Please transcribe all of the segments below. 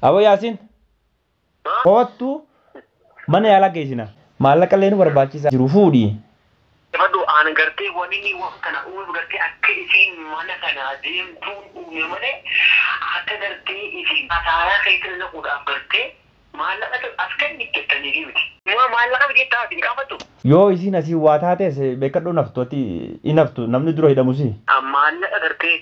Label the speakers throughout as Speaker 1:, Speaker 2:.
Speaker 1: Aboo Yaasiin koottu mana yaalaa geessina. Maallaqa illee nu barbaachisa jiru fuudhi.
Speaker 2: Fadhu aan gartee wanni inni waan kana uume gartee akka isiin mana kana deemtuun uume malee akka gartee isiin kasaaraa keessa naquudhaaf gartee maallaqa as kenni jettanii miti. Maallaqa miti jettaa hin gaafattu.
Speaker 1: Yoo isiin asii waa taates beekadhuu naftu ati hin haftu namni dura hidhamusi.
Speaker 2: Maallaqa gartee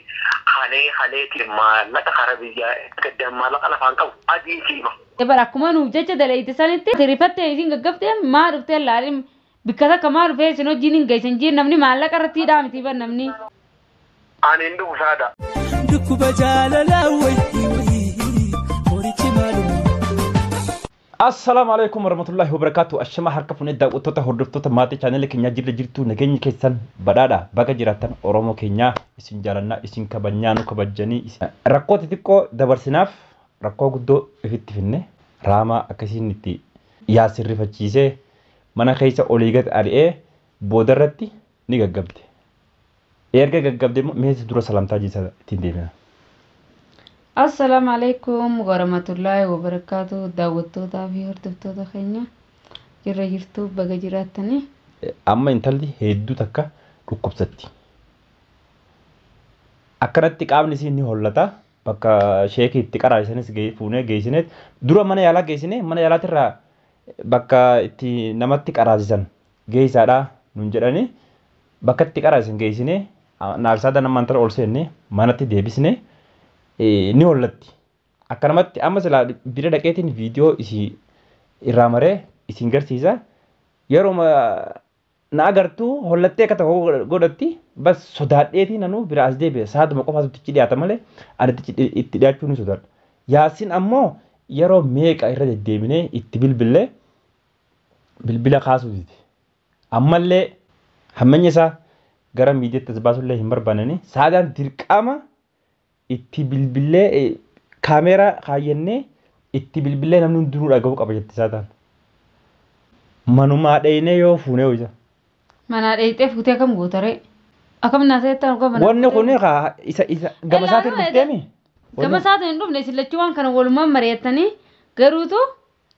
Speaker 2: halee haleeti maallaqa kara biyyaa gaddaan maallaqa lafaan qabu adii siima.
Speaker 3: Bara akkuma nuuf jecha dalayti sanitti rifattee isin gaggabtee maa dhuftee laalin bikka takka maa dhufee isin hojiin hin geessan jiin namni maallaqa irratti hidhaa miti bar namni.
Speaker 2: Ani hin dhufu saada.
Speaker 4: Dhukkuba jaalalaa wayii wayii qorichi maaluma.
Speaker 1: Assalaamu alaikum warahmatullahi wabarakatuh. Ashama harka fuunee daawwattoota hordoftoota maatii chaanelii keenyaa jirra jirtu nageenyi keessan badhaadha. Baga jiraattan Oromoo keenyaa isin jaalannaa isin kabajnaa nu kabajjanii rakkoo xixiqqoo dabarsinaaf rakkoo guddoo ifitti finne raamaa akkasiin itti yaasirrifachiisee mana keessa olii gad ari'ee boodarratti ni gaggabde. Erga gaggabde immoo meeshaa dura salamtaa jiisa ittiin deemina.
Speaker 3: Assalaamu alaikum warahmatullahi wabarakatuh. Daawwattootaa fi hordoftoota keenya jirra jirtu baga jiraattanii.
Speaker 1: Amma intalli hedduu takka dhukkubsatti. Akkanatti qaamni isii ni hollata. Bakka sheekii itti qaraasisanis fuunee geessineet dura mana yaalaa geessine mana yaalaatirraa bakka itti namatti qaraasisan geessaadha nuun jedhani bakka itti qaraasisan geessine naafsaadha nama intala ol seenne manatti deebisne ni hollatti. Akkanumatti amma silaa bira dhaqeetiin viidiyoo isii irraa maree isin garsiisa. Yeroo na agartuu hollattee akka tokko godhatti bas sodaadheetiin anuu bira as deebi'e saaduma qofaatu itti dhiyaata malee ani itti dhiyaachuu ni sodaadha. Yaasiin ammoo yeroo meeqa irra deddeebinee itti bilbillee bilbila kaasuu dide. Ammallee hammanya isaa gara miidiyaatti as baasullee hin barbaannanii saadaan dirqama itti bilbillee kaameeraa kaayyannee itti bilbillee namni hundinuu dhaga'uu qaba jetti saadaan. Manumaa dheenee yoo fuunee ho'isa.
Speaker 3: Manaa dheeyxee fuutee akkam goota ree? Akkam naa ta'etti argaa mana.
Speaker 1: Wanni kun isa isa gama isaatiin dhufteemi?
Speaker 3: Gama isaatiin hin dhufne isin lachuu waan kana walumaan mari'attanii garuutu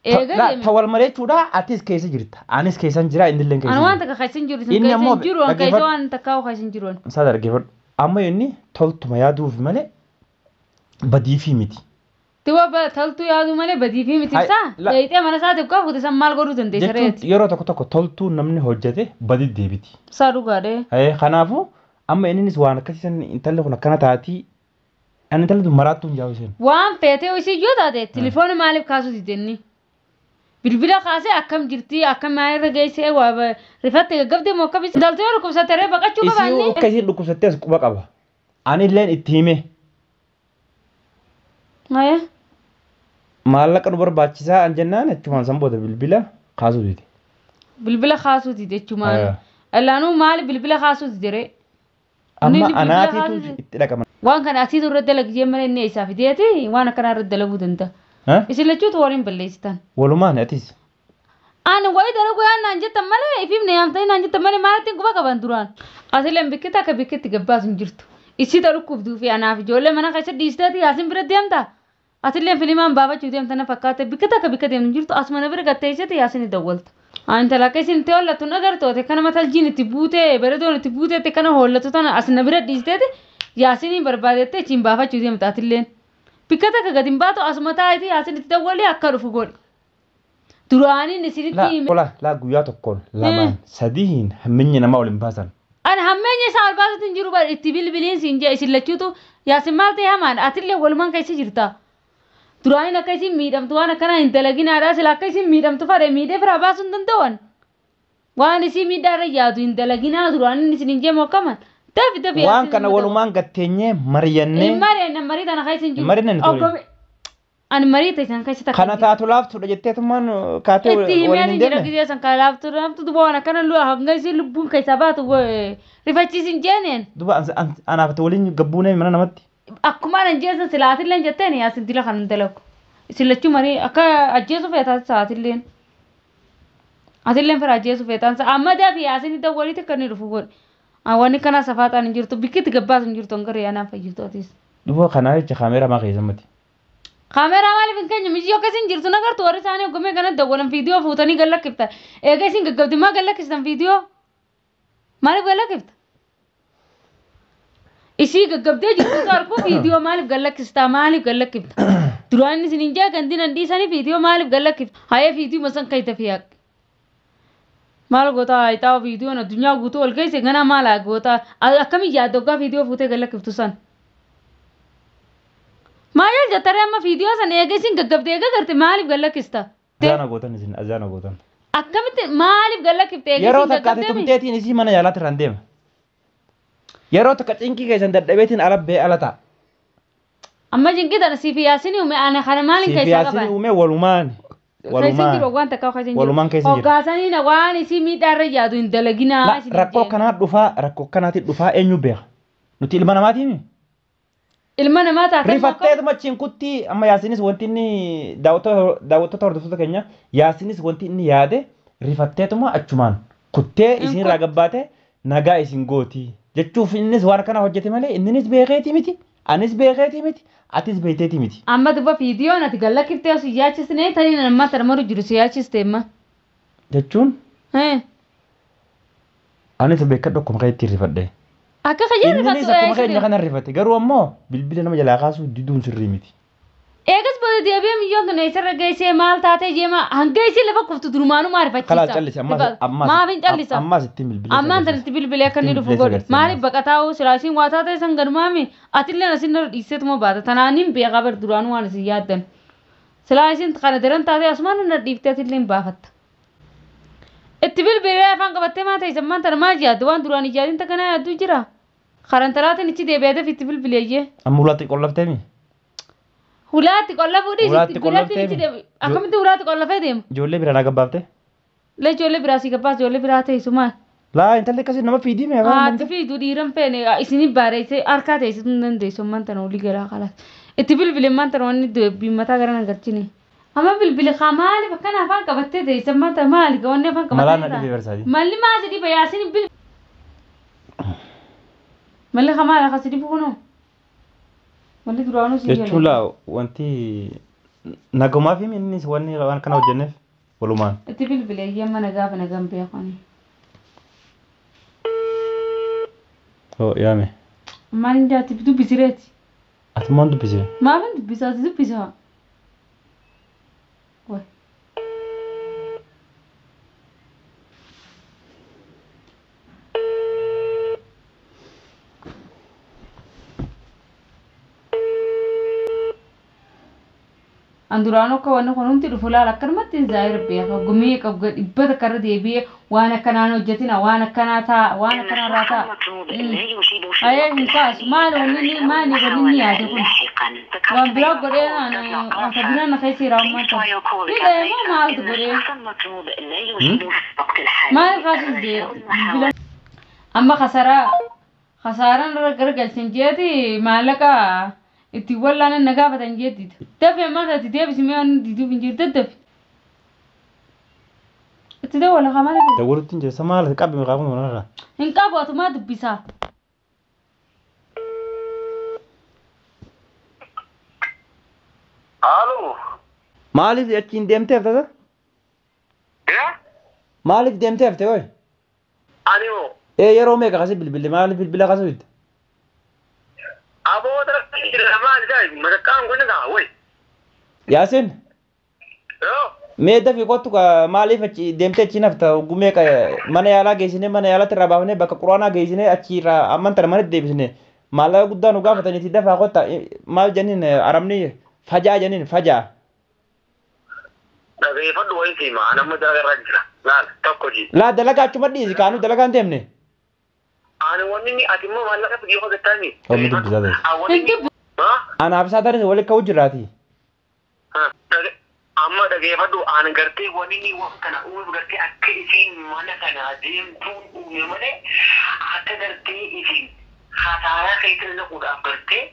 Speaker 3: eega deeme.
Speaker 1: Ta wal mari'achuudha atis keessa jirta. Anis keessan jira inni illee keessa.
Speaker 3: Ani waan takka keessa hin jiru isin keessa hin jiru an keessa waan takka keessa hin jiru.
Speaker 1: Isaa dhaggeeffadhu. Amma inni toltuma yaaduuf malee badiifii miti.
Speaker 3: Tiwa toltuu yaaduu malee badiifii miti ibsaa? Dheeyxee mana isaatiif qabu fuute san maal godhuu dandeessa reeti?
Speaker 1: Yeroo tokko tokko toltuu namni hojjete badi deebiti.
Speaker 3: Isaa dhugaadhee.
Speaker 1: Kanaafuu amma innis waan akkasiisan intalli kun akkana taatii ani intalli tun maraattuu hin jaa'u isheen.
Speaker 3: Waan feetee isii yoo taate telefoona maaliif kaasuu diddenni? Bilbila kaasee akkam jirtii akkam maalirra geessee waa rifatte gaggabdee moo akkam intalti yoo dhukkubsatte ree baqachuu qabaanni.
Speaker 1: Isii akka isiin dhukkubsattee as quba qaba. Ani illeen itti hime.
Speaker 3: Maya.
Speaker 1: Maallaqa nu barbaachisaa an jennaan achumaan san booda bilbila kaasuu dide.
Speaker 3: Bilbila kaasuu dide jechumaan. Allaanuu maali bilbila kaasuu dide ree?
Speaker 1: Amma anaatiitu itti dhaqama.
Speaker 3: Waan kana asiitu irra dalagi jee malee inni isaa fideeti waan akkanaa irra dalaguu danda'a. Isin lachuutu waliin balleessitan.
Speaker 1: Walumaan atis.
Speaker 3: Ani wayii dalaguu yaan naan jettan malee ifiif na yaamtanii naan jettan malee maalitti quba qaban duraan. Asileen bikkitti akka bikkitti gabbaasu hin jirtu. Isii ta dhukkubduu fi anaaf ijoollee mana keessa dhiisteeti yaasin bira deemta. Atilleen filimaan baafachuu deemta na fakkaate bikka takka bikka deemtu jirtu asuma na bira gatteessite yaasin dawwalta. Ani intala akka isin itti hollatu na agartoote kana mataljiin itti buutee bareedoon itti buuteetti kana hollatu tana as na bira dhiisteeti yaasiniin barbaadettee achiin baafachuu deemta atilleen. Bikka takka gadi hin baatu asuma taa'eeti yaasin itti dawwalee akka dhufu godhi. Duraaniin isinitti hime.
Speaker 1: Laa laa guyyaa tokkoon lamaan sadiin hammeenya namaa ol hin baasan.
Speaker 3: Ani hammeenya isaa ol baasuutti hin jiru bara itti bilbiliin siin jee isin lachuutu yaasin maal ta'e hamaan atillee walumaan keessa jirta. Duraaniin akka isin miidhamtu waan akkanaa hin dalaginaadhaa sila akka isin miidhamtu fadhe miidhee biraa baasuu hin danda'an. Waan isii miidhaa irra yaadu hin dalaginaa duraaniin isin hin jeemu akkaman. Dafi dafi
Speaker 1: Waan kana walumaan gatteenyee mari'annee.
Speaker 3: Hin mari'anne marii tana keessa hin jiru.
Speaker 1: Mari'anne tole.
Speaker 3: Ani marii ta'e san keessa takka.
Speaker 1: Kana taatu laaftuudha jetteetummaan kaatee
Speaker 3: Itti himee ni jira gisee san kana laaftu laaftu duba waan akkana hanga isin lubbuun keessaa baatu rifachiisin jeeneen.
Speaker 1: Duba anaaf waliin gabbuunee mana namatti.
Speaker 3: Akkuma anan jeesan silaatilleen jetteen yaasin dila kan hin dalagu. Isin lachuu marii akka ajjeesu feetaa sa'aatilleen. Atilleen fira ajjeesu feetaan sa'a amma dafi yaasin dawwaliitti akka inni dhufu godhi. Wanni kana safaaxaan hin jirtu bikkitti gabbaas hin jirtu hanga re'anaan fayyiftu atis.
Speaker 1: Duba kanaa jecha kaameeraa maa keessa mati.
Speaker 3: Kaameeraa maaliif hin keenye miyyoo akkasiin jirtu nagartu warri isaanii hoggomee kana dawwalan viidiyoo fuutanii gallakkiftan. Eega isin gaggabdi maa gallakkistan viidiyoo? Maaliif gallakkifta? Isii gaggabdee jirtu arguu viidiyoo maaliif gallakkistaa maaliif gallakkifta? Duraan isin hin jaa gandin an dhiisanii viidiyoo maaliif gallakkifta? Hayee viidiyoo san kayta fi haqa. Maal goota hayitaa viidiyoon addunyaa guutuu ol geesse ganaa maal goota akkamiin yaadda hoggaa viidiyoo fuutee gallakkiftu san? Maal jettaree amma viidiyoo sana eega isin gaggabdee eega garte maaliif gallakkista?
Speaker 1: Azaana gootan isin azaana gootan.
Speaker 3: Akkamitti maaliif gallakkifte eega
Speaker 1: Yeroo
Speaker 3: isin
Speaker 1: takka ati
Speaker 3: gaggabdee?
Speaker 1: tumteetiin isii mana yaalaatti irraan deema. Yeroo takka cinqii keessan dadhabeetiin ala ba'ee ala ta'a.
Speaker 3: Amma cinqii tana siif yaasin uume ana kana maaliin
Speaker 1: Siif
Speaker 3: keessaa
Speaker 1: yaasin
Speaker 3: qaban?
Speaker 1: uume walumaan.
Speaker 3: Keessin jiru waan takka keessin jiru.
Speaker 1: Walumaan keessa jira.
Speaker 3: Hoggaasanii waan isii miidhaa irra yaadu hin dalaginaa.
Speaker 1: La rakkoo kanaa dhufaa rakkoo kanaatti dhufaa eenyu beeka? Nuti ilma namaatiimi.
Speaker 3: Ilma namaa taate.
Speaker 1: Rifatteetuma achiin kutti amma yaasinis wanti inni daawwattoota hordoftoota keenya yaasinis wanti inni yaade rifatteetuma achumaan kuttee isin irraa gabbaate nagaa isin gooti jechuuf innis waan kana hojjete malee inninis beekeetii miti anis beekeetii miti atis beekteetii miti.
Speaker 3: Amma duba viidiyoon ati gallakkiftee osoo yaachisne tani nama tana maru jiru si yaachiste amma.
Speaker 1: Jechuun anis beekadhu akkuma kan ittiin rifadhe.
Speaker 3: Akka kayyee
Speaker 1: Inninis akkuma keenya kana rifate garuu ammoo bilbila nama jalaa kaasuu diduun sirrii miti.
Speaker 3: Eegas booda deebi'ee miyyoon tun eessarra geessee maal taatee jeema hanga isiin lafa kuftu durumaanuu maarifachiisa.
Speaker 1: Kalaas callisi ammas ammas
Speaker 3: Maaf hin callisa.
Speaker 1: ammas ittiin bilbila.
Speaker 3: Ammaan tan itti bilbilee akka inni dhufu godhe. Maaliif baqataa'uu silaasiin waa taatee san ganumaami atillee asin irra dhiiseetuma baata. Tanaaniin beekaa bar duraanuu waan isin yaaddan. Silaasiin kana daran taatee asumaan irra dhiiftee atillee hin baafatta. Itti bilbilee afaan qabattee maa ta'e ammaan tana maal yaaddu waan duraan hin yaadin takka naa yaadduu jira. Karantalaatiin ichi deebi'ee itti bilbileeyyee.
Speaker 1: Amma ulaatti qollafteemi.
Speaker 3: Hulaatti qollafuu dhiisi
Speaker 1: Hulaatti
Speaker 3: biratti
Speaker 1: qollaftee
Speaker 3: ichi deebi. Akkamitti hulaatti qollafee deema?
Speaker 1: Ijoollee biraa naa gabbaaftee.
Speaker 3: Lee ijoollee biraa si gabbaas ijoollee biraa teessu maal?
Speaker 1: Laa intalli akkasii nama fiidii mee afaan
Speaker 3: Haati fiidu dhiiran feene isinii bareessee harkaa teessisuu hin dandeessu ammaan tana olii garaa kalaas. Itti bilbile ammaan tana wanni dubbii mataa gara nan galchine. Amma bilbile kaa maaliif akkana afaan qabattee teesse ammaan tana maali ka wanni afaan
Speaker 1: Malaan
Speaker 3: qabattee
Speaker 1: na dhibee barsaati.
Speaker 3: Malli maa si dhiba yaasin bil. Malli kaa maali akka si dhibu kunoo? Malli duraanuu si
Speaker 1: Jechuun laa wanti nagumaa fi innis wanni waan kana hojjenneef walumaan.
Speaker 3: Itti bilbile yemma nagaa fi nagaan beekani.
Speaker 1: Hoo yaame.
Speaker 3: Maal hin jaatti dubbisireeti.
Speaker 1: Ati maal dubbisee?
Speaker 3: Maafin dubbisaa ati dubbisaa. Way. An duraan akka wanni kun hundi dhufu laala akkanumatti hin zaayira beeka gumii qabu dhibba takka irra deebi'ee waan akkanaan hojjetina waan akkanaa ta'a waan akkanaa irraa ta'a. Ayee hin kaasu maali wanni inni maali wanni inni yaade kun waan biraa godhee wanta biraa na keessa jira ammaa ta'u. Ni dhahee maaltu godhee maal kaasus bilbila. Amma kasaraa kasaaraan irra garagalchan jeeti maallaqa itti wallaanan na gaafatan jeeti. Dafi ammaa taati deebisi mee waan diduuf hin jiru daddafi. Itti dawwala kaa maal
Speaker 1: Dawwalutti hin jirsa maal qabbi maqaa kun kanarraa.
Speaker 3: hin qabu atumaa dubbisaa.
Speaker 2: Haaloo.
Speaker 1: Maaliif achiin deemtee haftata? Maaliif deemtee hafte hoy?
Speaker 2: Ani hoo.
Speaker 1: Ee yeroo meeqa kasi bilbille maaliif bilbila kasu itti?
Speaker 2: Aboo dara jira maal isaa maqaan kun naa way.
Speaker 1: Yaasin
Speaker 2: Yoo.
Speaker 1: mee dafii kottu ka maaliif achi deemtee achiin hafta hogguu meeqa mana yaalaa geessine mana yaalaatti irraa baafnee bakka quraanaa geessine achi irraa amman tana manatti deebisne maallaqa guddaa nu gaafataniiti dafaa kotta maal jenniin arabni fajaa jenniin fajaa.
Speaker 2: Dhageeffadhu wayii siima ani amma dalagaa irra jira. Laal tokko ji.
Speaker 1: Laa dalagaa achuma dhiisi kaanuu dalagaa hin deemne.
Speaker 2: Ani wanni inni ati immoo maallaqa fidii hojjettami.
Speaker 1: Wanni dubbisaa ta'e.
Speaker 3: Hin dubbi.
Speaker 1: Anaaf isaa tanis walitti ka'uu jirraati.
Speaker 2: Amma dhageeffadhu ani gartee wanni inni waan kana uume gartee akka isiin mana kana deemtuun uume malee akka gartee isiin hasaaraa keessa naquudhaaf gartee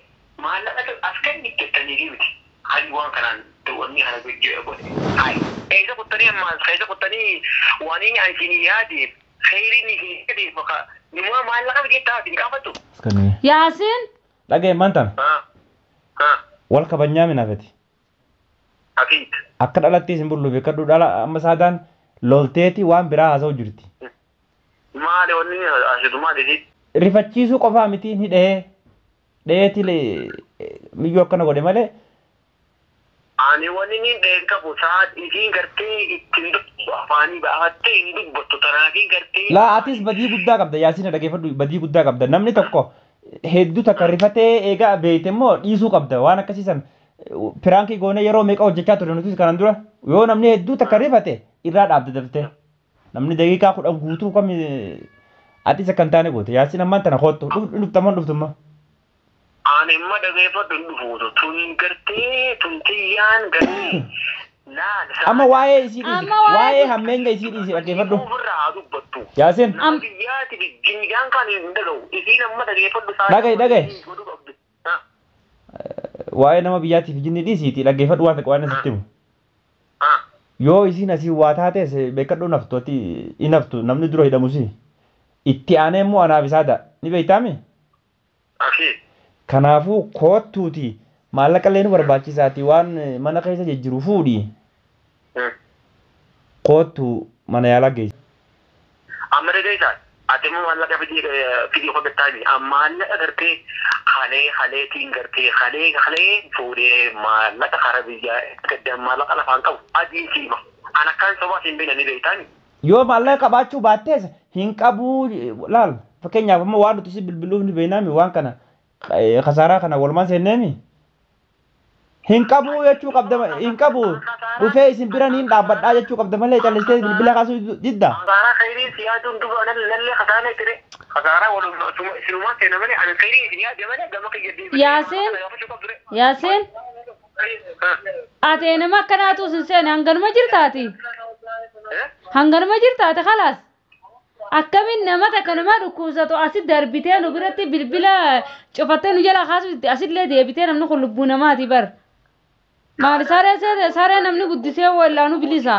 Speaker 2: maallaqa as kenni jettanii miti. Ani waan kanaan wanni kana godhe. Hai. Eessa kuttanii ammaas keessa kuttanii waan inni ani isin yaadeef kheyriin isin yaadeef maka nima maallaqa fidii ta'a isin gaafattu.
Speaker 3: Yaasin
Speaker 1: Dhaga'e maal tana? Wal kabajnaa minaafeti. Akka dhalattis hin bullu beekadhu dhala amma saadaan lolteeti waan biraa haasa'u jirti.
Speaker 2: Maali wanni asitu maali?
Speaker 1: Rifachiisuu qofaa miti ni dhahee dhaheeti miyyoo akkana godhe malee.
Speaker 2: Ani wanni ni dhaheen qabu saad isiin gartee ittiin dubbattu afaanii baafattee hin dubbattu tanaafiin gartee.
Speaker 1: Laa atis badii guddaa qabda Yaasiin dhaggeeffadhu badii guddaa qabda namni tokko hedduu takka rifatee eegaa beeyte immoo dhiisuu qabda waan akkasiisan piraankii goonee yeroo meeqa hojjechaa ture nutis kanaan dura yoo namni hedduu takka rifate irraa dhaabde daftee namni daqiiqaa 10 guutuu kam atis akka hin taane goote Yaasiin ammaan tana koottu dhuftaman dhuftumma.
Speaker 2: Ani imma dhaggeeffadhu hin dhufuutu tun gartee tun tiyyaan gartee.
Speaker 1: Amma waa'ee isii dhiisi waa'ee hammeenya isii dhiisi dhaggeeffadhu. Yaasiin. Dhaga'i dhaga'i. Waa'ee nama biyyaatiif jinni dhiisiiti dhaggeeffadhu waan waan asitti himu. Yoo isiin asii waa taates beekadhu naftu ati hin haftu namni dura hidhamusi. Itti aanee immoo anaaf isaa ta'a ni beektaami? Kanaafuu koottuuti maallaqa illee nu barbaachisaati waan mana keessa jijjiiru fuudhi. Koottu mana yaalaa geessi.
Speaker 2: Amma dhageessaa ati immoo maallaqa fidii hojjettaani maallaqa gartee halee haleetiin gartee halee halee fuudhee maallaqa hara biyyaa gadda maallaqa lafaan qabu adii siima an akkaan sobaa siin beena ni beektaani.
Speaker 1: Yoo maallaqa qabaachuu baattees hin qabuu laal fakkeenyaaf amma waan nuti si bilbiluuf ni beeknaami waan kana kasaaraa kana walumaan seenneemi. Hin qabu jechuu qabda hin qabu dhufee isin bira niin dhaabbadhaa jechuu qabda malee callistee bilbila kaasuu didda.
Speaker 2: Kasaaraa khayriin si yaaduun duba nallee kasaana ture. Kasaaraa walumaa seena malee ani khayriin isin yaade malee gama kiyya deebi'ee.
Speaker 3: Yaasiin Yaasiin ati nama akkanaatu sin seene hanganuma jirtaati. Hanganuma jirtaati khalaas. Akkamiin nama takka nama dhukkubsatu asi darbitee nu biratti bilbila cufattee nu jala kaasuu asillee deebitee namni kun lubbuu namaati bar. Maali saree saree namni guddisee wallaanu bilisa.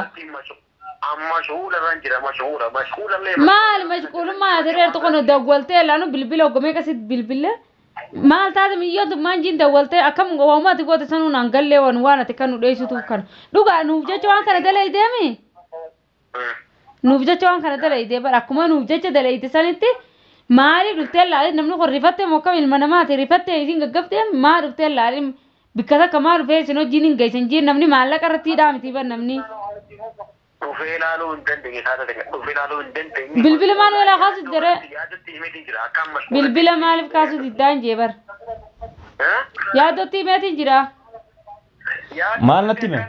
Speaker 3: Maali mashquulummaa ati reertu kun dawwaltee laanu bilbila hoggomee qasit bilbile. Maal taate miyyoon maan jiin dawwaltee akkam waamuma ati goote sanuun hangallee waan ati kan nu dheessituuf kana. Dhugaa nuuf jecha waan kana dalee deemi. Nuuf jecha waan kana dalayte bara akkuma nuuf jecha dalayte sanitti maaliif dhuftee laalee namni kun rifattee mokkam ilma namaati rifattee isin gaggabtee maa dhuftee laalee bikka takka maa dhufee isin hojiin hin geessan jiin namni maallaqa irratti hidhaa miti bar namni.
Speaker 2: Dhufee ilaaluu hin dandeenye dhufee ilaaluu hin dandeenye.
Speaker 3: Bilbila maal walaa kaasu jira. Bilbila maaliif kaasu diddaan jee bar. Yaadotti himeetiin jira.
Speaker 1: Maal natti hime?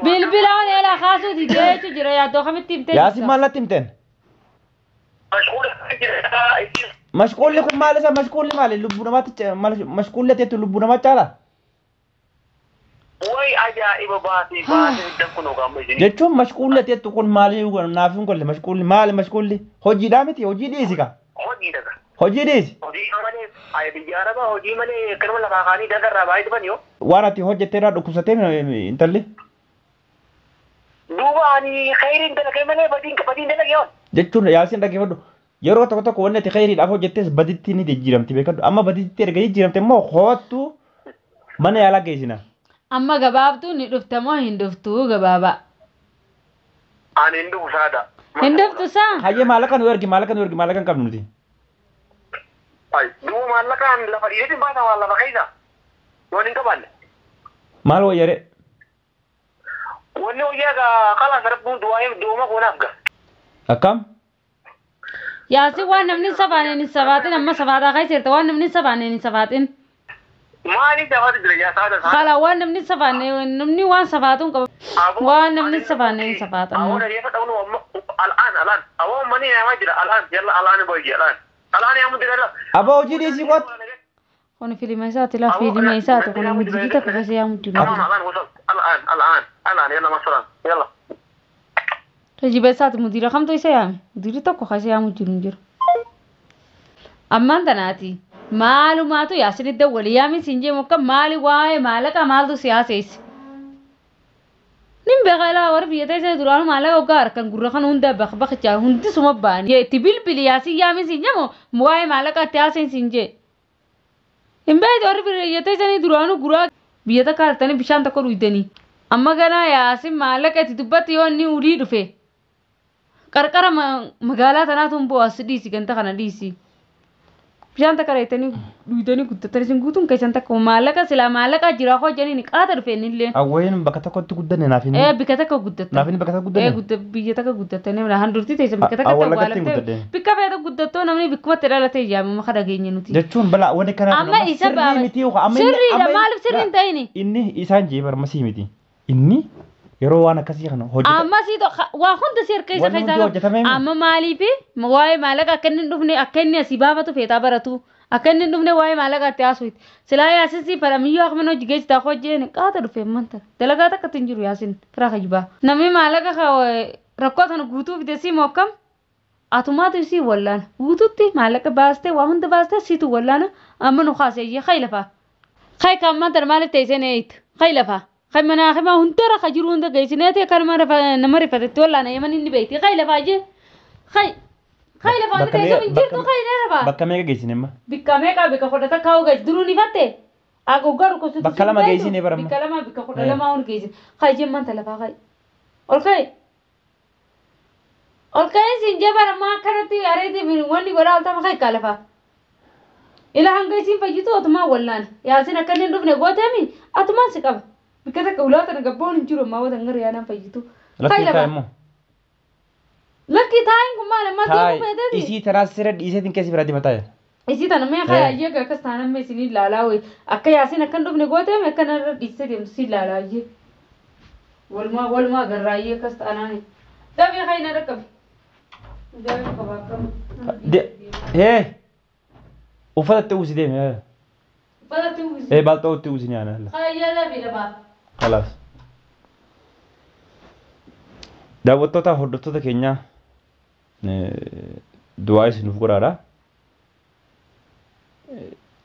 Speaker 3: Bilbila walaa kaasuu didee jechuun jira yaaddoo kamitti himtee?
Speaker 1: Yaasiin maal natti himteen? Mashquulli kun maal isa mashquulli maali lubbuu namaatti mashquulli ateettu lubbuu namaa caala?
Speaker 2: Way ajaa'iba baasee baasee kun hoggamu isin.
Speaker 1: Jechuun mashquulli ateettu kun maali naaf hin golle mashquulli maali mashquulli hojiidhaa miti hojii dhiisi ka.
Speaker 2: Hojiidha.
Speaker 1: Hojii dhiisi.
Speaker 2: Hojii malee biyya arabaa hojii malee kanuma lafaa kaanii dagarraa baay'ee dhufan yoo.
Speaker 1: Waan ati hojjettee irraa dhukkubsattee intalli.
Speaker 2: Duuba ani khayriin dalagee malee badiin dalagee oon.
Speaker 1: Jechuun Yaasiin dhaggeeffadhu yeroo tokko tokko wanni ati khayriidhaaf hojjettes baditti ni jijjiiramti beekadhu amma baditti erga jijjiiramte immoo hoottu mana yaalaa geessina.
Speaker 3: Amma gabaabtuu ni dhufta moo hin dhuftuu gabaabaa?
Speaker 2: Ani hin dhufu saada.
Speaker 3: Hin dhuftu saa?
Speaker 1: Hayyee maallaqa nu ergi maallaqa nu ergi maallaqa hin qabnu nuti.
Speaker 2: Duuba maallaqaan lafa dhiyeetiin baasa waan lafa keessa waan hin qabaanne.
Speaker 1: Maal wayyare?
Speaker 2: Wanni wayyaa gaa kalaas rabbuun du'aa du'uma goonaaf gaa.
Speaker 1: Akkam?
Speaker 3: Yaasiin waan namni hin safaaneen hin safaatin amma safaataa keessa jirta waan namni hin safaaneen hin safaatin.
Speaker 2: Maali safaatu jira yaa saada saada.
Speaker 3: Kala waan namni hin safaanne namni waan safaatuun qaba. Waan namni hin safaanne hin safaatan.
Speaker 2: Awoo dhaggeeffadha al'aan al'aan awoo mani namaa jira al'aan yalla al'aan boyyi al'aan. Al'aan yaa mundi dhala.
Speaker 1: Aboo hojii dhiisii qoot.
Speaker 3: Kun filima isaati laa filima isaati kun mujjii takka keessa yaa mujjii.
Speaker 2: Al'aan wasal al'aan al'aan al'aan yalla masalaan yalla.
Speaker 3: Tajiba isaati mudiira kamtu isa yaame mudiirri tokko keessa yaa mujjiin hin jiru. Ammaan tanaati maalumaatu Yaasiin dawwali yaamin siin jee mokka maali waa'ee maallaqa maaltu siyaaseessi. Nin beekalaa warri biyya teessee duraanuu maallaqa hoggaa harkan gurra kan hunda bakbakichaa hundi suma ba'an. Itti bilbili Yaasiin yaamin siin jee moo waa'ee maallaqa itti haaseen siin jee. Hin beektu warri biyya teessanii duraanuu guraa biyya takka hartanii bishaan tokko dhuydanii. Amma ganaa Yaasin maallaqa itti dubbatti yoo inni ulii dhufe qarqara magaalaa tanaatu hin bu'u as dhiisi ganta kana dhiisi. Bishaan takka reettanii dhuydanii guddatanii isin guutuun keessan takka maallaqa silaa maallaqa jira hoo jedhanii qaata dhufe innillee.
Speaker 1: Awween bakka tokkotti guddanne naaf inni.
Speaker 3: Ee bikka takka guddattan.
Speaker 1: Naaf inni bakka takka guddanne.
Speaker 3: Ee gudda biyya takka guddattanii handurtii teessan bikka takka
Speaker 1: Awwaalagatti hin
Speaker 3: awwaalamtee
Speaker 1: guddadhe.
Speaker 3: bikka feeta guddattoo namni bikkumatti dhalatee yaamama ka dhageenye nuti.
Speaker 1: Jechuun balaa wanni kana
Speaker 3: Amma isa
Speaker 1: sirrii miti yookaan amma inni
Speaker 3: Sirriidha
Speaker 1: amma inni-
Speaker 3: maaliif sirrii hin ta'ini?
Speaker 1: Inni isaan jee barmasii miti. Inni yeroo waan akkasii kana hojjeta.
Speaker 3: Amma si waa hunda si harka isa
Speaker 1: Wanni hundi
Speaker 3: keessaa
Speaker 1: hojjetamee
Speaker 3: qaba.
Speaker 1: miti.
Speaker 3: Amma maaliif waa'ee maallaqa akka inni hin dhufne akka inni asii baafatu feetaa baratu akka inni hin dhufne waa'ee maallaqa itti haasuuti. Silaa Yaasin si fadhamiyyoo akka mana hojii geessitaa hojjeen qaata dhufe manta dalagaa takka ittiin jiru Yaasin firaa kajibaa. Namni maallaqa rakkoo sana guutuu fide si mokkam atumaatu si wallaana guututti maallaqa baastee waa hunda baastee siitu wallaana amma nu kaaseeyyee kay lafaa. Kay kan manta maaliif teessee eeyit kay lafaa. Kay mana himaa hundara ka jiru hunda geessineeti kanuma nama rifatetti wallaana yeman inni beekti kay lafaa jee kay kay lafaa hundi
Speaker 1: Bakka
Speaker 3: teessoo hin jirtu kay lafaa.
Speaker 1: Bakka meeqa geessine amma?
Speaker 3: Bikka meeqa bikka kudha takka hoo geessi duruu ni fatte Agoggaa dhukkubsatu
Speaker 1: Bakka lama geessine bara amma.
Speaker 3: Bikka lama bikka 12 hoo geessine kay jee manta lafaa kay ol kay ol kay siin jee bara maa akkanatti areeti wanni godhaa oltama kay kaa lafaa. Ila hanga isiin fayyitu atumaan wallaana Yaasin akka inni hin dhufne gooteemi atumaan si qaba. Bikka takka ulaa tana gabboon hin jiru ammaa watan gara yaadaan fayyitu.
Speaker 1: Lakkii taa'e immoo.
Speaker 3: Lakkii taa'iin kun maal ammaa
Speaker 1: Taa'e
Speaker 3: deemuu feeteeti?
Speaker 1: isii taraa sirra dhiiseetiin keessi biraa deema taa'e.
Speaker 3: Isii tana mee
Speaker 1: Eh.
Speaker 3: ayyee akkas taanaan mee isinii ilaalaa wayi akka Yaasin akka hin dhufne gooteemi akka narra dhiisee deemtu si ilaalaa ayyee. Walumaa walumaa garraa ayyee akkas taanaan. Damee kayina dhaqqabe. Damee qaba akkam.
Speaker 1: Hee uffata itti uwwisi deemi.
Speaker 3: Uffata itti uwwisi.
Speaker 1: Ee baalxoo itti uwwisi nyaana.
Speaker 3: Kayyaa damee lafaa.
Speaker 1: Kalaas. Daawwattoota hordoftoota keenyaa du'aa isinuuf godhaadha.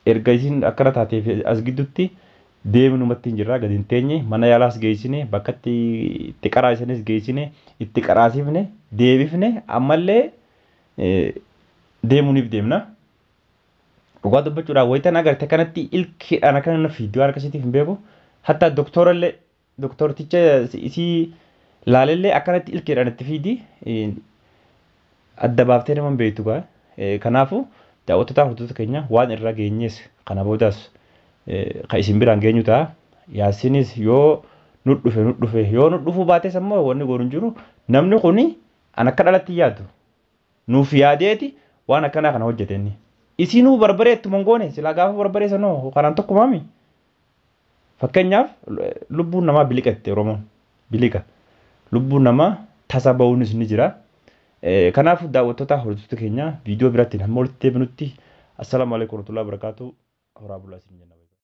Speaker 1: Erga isin akkana taateef as gidduutti deemnumatti hin jirra gadi hin teenye mana yaalaas geessine bakka itti qaraasisanis geessine itti qaraasifne deebifne ammallee deemuuniif deemna. Dhugaa dubbachuudhaan wayitan agarte kanatti ilkeedhaan akkana na fiidiyoo harka isiitiif hin beeku. Hatta doktorallee doktorticha isii laalellee akkanatti ilkeedhaan itti fiidi adda baaftee nama hin beektu gaa. Kanaafuu daawwattoota hordoftoota keenya waan irra geenyees kana boodaas kan isin biraan geenyu ta'a. Yaasinis yoo nu dhufe nu dhufe yoo nu dhufuu baates ammoo wanni goonu hin jiru namni kuni an akka dhalatti yaadu nuuf yaadeeti waan akkanaa kana hojjete inni. Isinuu barbaree ittuma hin goone silaa gaafa barbaree sanoo kanaan tokkumaami. Fakkeenyaaf lubbuun namaa biliqa jette Oromoon biliqa. Lubbuun namaa tasa ba'uunis ni jira. Kanaaf daawwattoota hordoftoota keenya viidiyoo biraatti hamma walitti deebinutti assalaamu alaikum warahmatullahi wabarakatuh. Horaa bulaa isin jenna.